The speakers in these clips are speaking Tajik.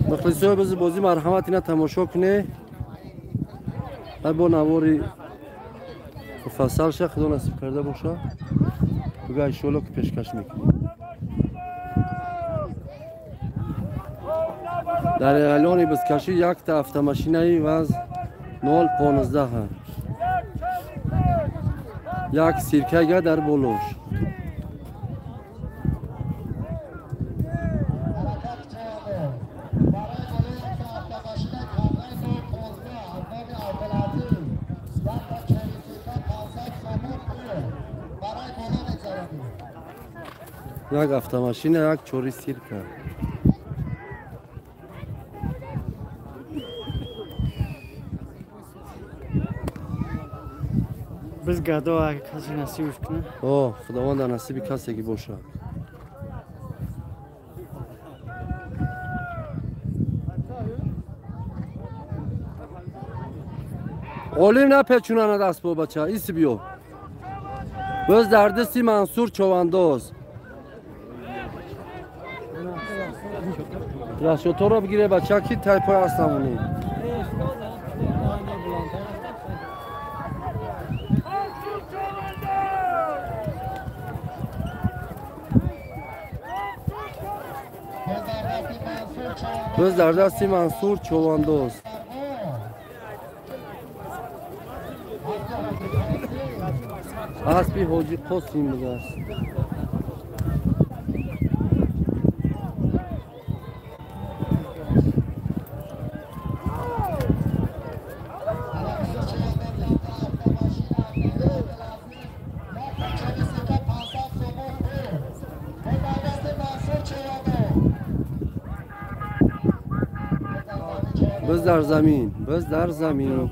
Мухлисои бизи бозӣ марҳамат ина тамошо куне. Бо навори муфассал ша худо насиб карда боша. Буга иншоалло ки пешкаш мекунем. Дар эълони бизкашӣ якта автомашинаи ваз 015 як сиркага дар болош. Як автомашина, як чори сирка. Biz gado агар касе насибш кунад. О, Худованд дар насиби касе ки бошад. Олим напечунанад асбо бача, иси биё. Боз дар дасти Мансур Човандоз. Расчёторо бигире бача ки тай пой астамонӣ. Боз дар дасти Мансур Човандоз. Аспи Ҳоҷи Қосим будааст. Biz дар замин, biz дар замин.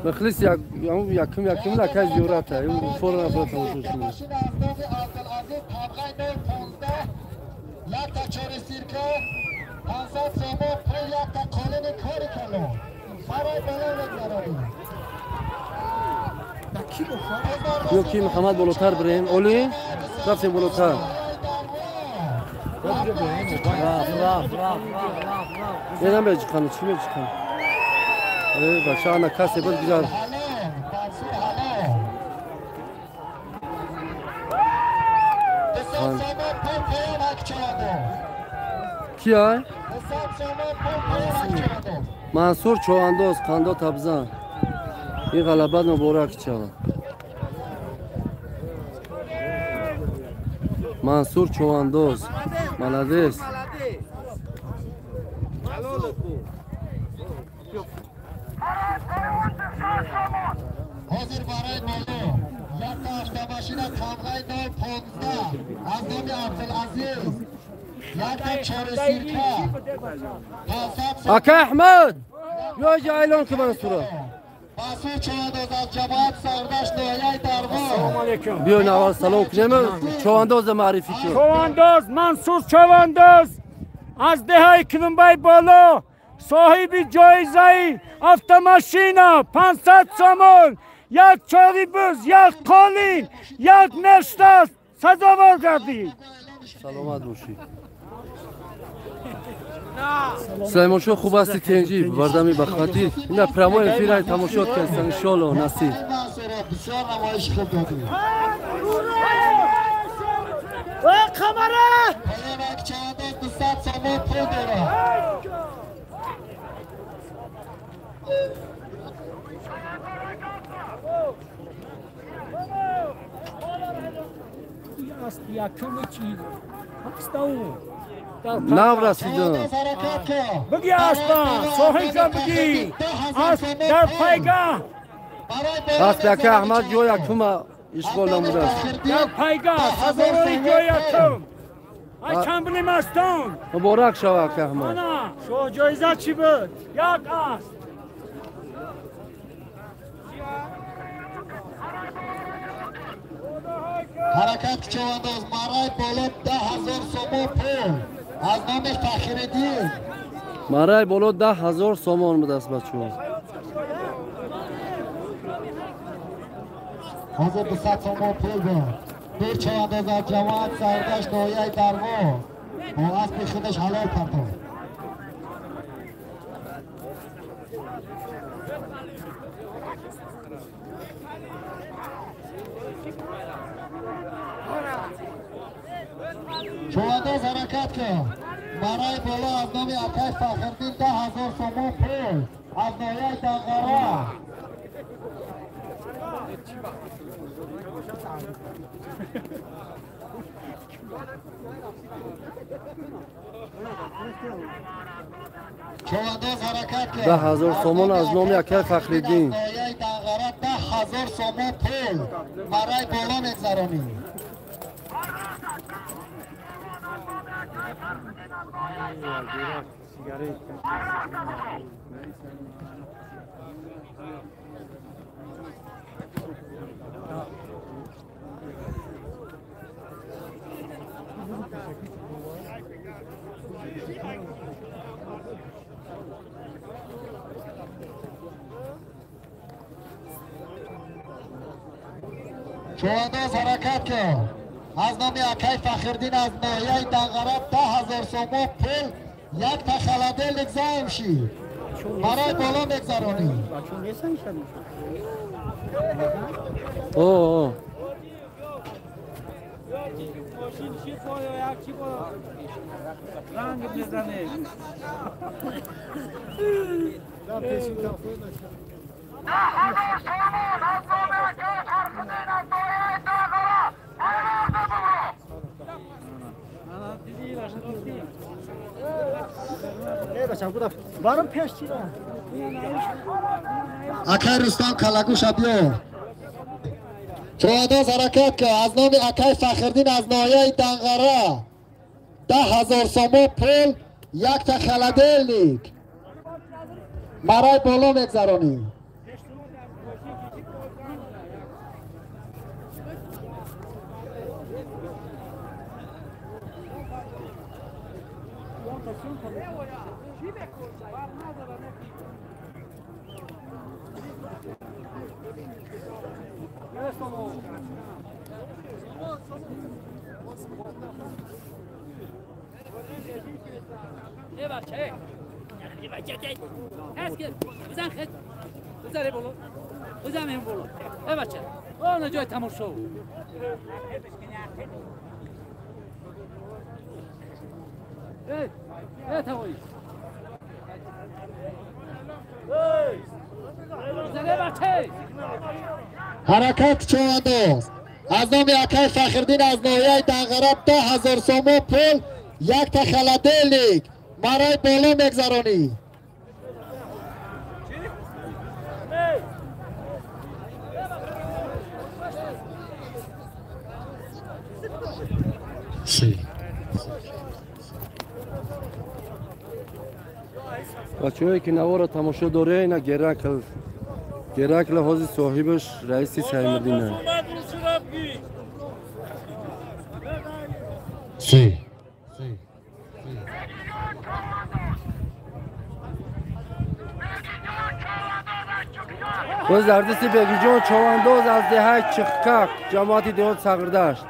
Мухлис якум якум лакай зиёрата. Фора нафар тамошо шуд. Ё ки Муҳаммад болотар бирем. Оли рафтем болотар. Не намеҷиқану чӣ меҷиқану? Бача ана касе буд гузар. Ки ай? Мансур Човандоз қандо табзан. Ин ғалабат муборак шавад. Мансур Човандоз. Молодец. ҳозир барои боло якта автомашина тамғаи 015 аз номи Абдулазиз, якта чорисирка 500. Ака Аҳмад, ё ҷа эълон ки Мансура. Мансур Човандоз аз ҷамоат Сардашт ноҳияи Дарвоз. Ассалому алайкум. Биё навал салом кунем, Човандоза маърифӣ кун. Човандоз Мансур Човандоз аз деҳаи Килумбай боло соҳиби ҷоизаи автомашина 500 сомон, як чори буз, як қолин, як нешта сазовор гардид. Саломат бошӣ. Сулаймоншо хуб ҳасти, тенҷӣ бардами бахватӣ. Ина прямой эфир ай тамошот кардсан, иншоалло насиб. Бисёр намоиши хуб додӣ. Қамара! Як чавандоз 200 сомон пул дорад. Нав расидам. Бигӣ аспа, соҳиб бигӣ. Асп дар пайгоҳ. Асп яка Аҳмад ҷой якума ишғол намудааст. Дар пайгоҳ сазовори ҷой якум. Ай чамбли мастон. Муборак шава ака Аҳмад. Ана, шо ҷоиза чӣ буд? Як асп. Ҳаракат чавандоз марай боло 10,000 сомон пул аз номи Фахриддин. Марай боло 10,000 сомон будааст бачаҳо. Ҳозир 200 сомон пул буд. Бир чавандоз аз ҷамоат Сардашт ноҳияи Дарво бо аспи худаш ҳалол партофт. Чавандоз ҳаракат кун. Барои боло аз номи акай Фахриддин 10,000 сомон пул аз ноҳияи Данғара. Чавандоз ҳаракат кун. 10,000 сомон аз номи акай Фахриддин. Ноҳияи Данғара 10,000 сомон пул барои боло мегзаронӣ. Чавандоз ҳаракат кун. Аз номи акай Фахриддин аз ноҳияи Данғара 10,000 сомон пул як та холодильник заем шид. Барои боло мегзаронӣ. О, Акай Рустам Калагуша биё. Чавандоз ҳаракат кун. Аз номи акай Фахриддин аз ноҳияи Данғара 10,000 сомон пул як та холодильник барои боло мегзаронӣ. Ҳаракат чавандоз аз номи акай Фахриддин аз ноҳияи Данғара 10,000 сомон пул як та холодильник барои боло мегзаронӣ. Бачаҳое ки наворо тамошо доред, ина Геракл. Геракл ҳозир соҳибаш раиси Саймиддин. Боз дар дасти Бегиҷон чавандоз аз деҳаи Чиққақ, ҷамоати деҳот Сағирдашт.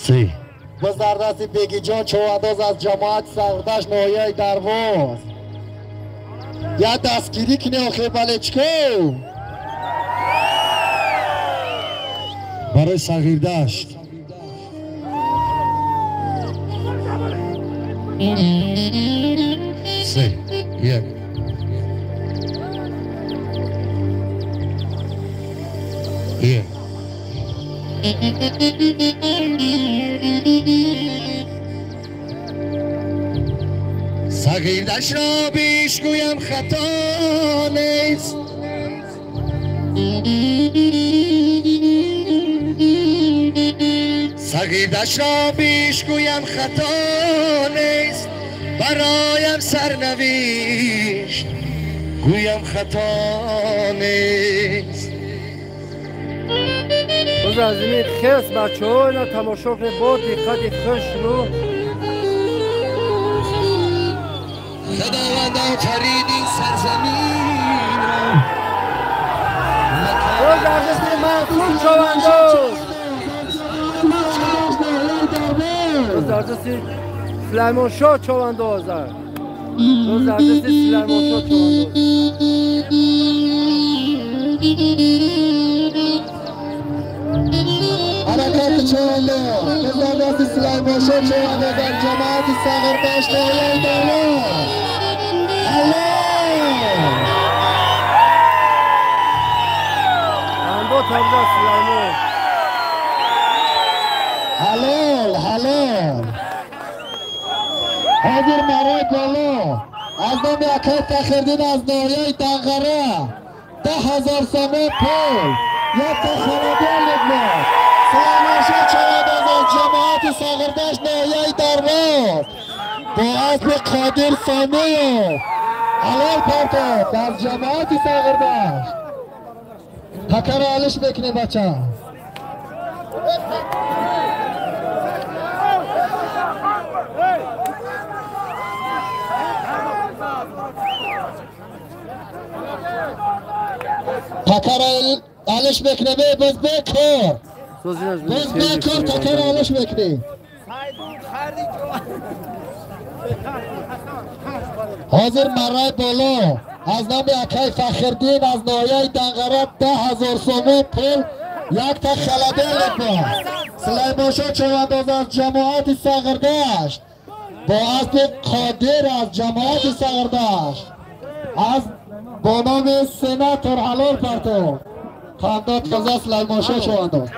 3 باز در دست بیگی جان چوانداز از جماعت سغردش ناحیه درواز یا دستگیری کنی آخه بلچکو برای صغیردشت 3 1 1 صغیردش را بیش گویم خطا نیست صغیردش را بیش گویم خطا نیست برایم سرنوشت گویم خطا نیست. باز از این خیس بچه ها اینا تماشا کنید با دقت خوش رو. خداوند آفرید این سرزمین را. باز از این منصور چوانداز. باز از این سلیمان شاه چوانداز. باز از این سلیمان شاه چوانداز. حرکت چوانداز بزن دست سلیمان شاه چوانداز در جماعت صغیردشت ناحیه درواز. الله اندو تبزا سلیمان. حلال حلال. حاضر مرای بالا از نام اکای فخردین از ناحیه دنغره 10,000 سومون پول یک تا خرابیان لگمات سلیمان شاه چوانداز از جماعت صغیردشت ناحیه درواز با اسب قادر سامیو حلال پرتاب در جماعت صغیردشت. تکر آلش میکنه بچه. تکر آلش میکنه باز بکر باز بکر تکر آلش میکنه. حاضر مرای بالا از نام اکای فخردین از ناحیه دنغره 10,000 سومون پول یک تا خلبه لبا سلیمان شاه چوانداز از جماعت صغیردشت با اسب قادر از جماعت صغیردشت از با نام سناتور حلال پرتو خانداد قضا سلیمان شاه چوانداز.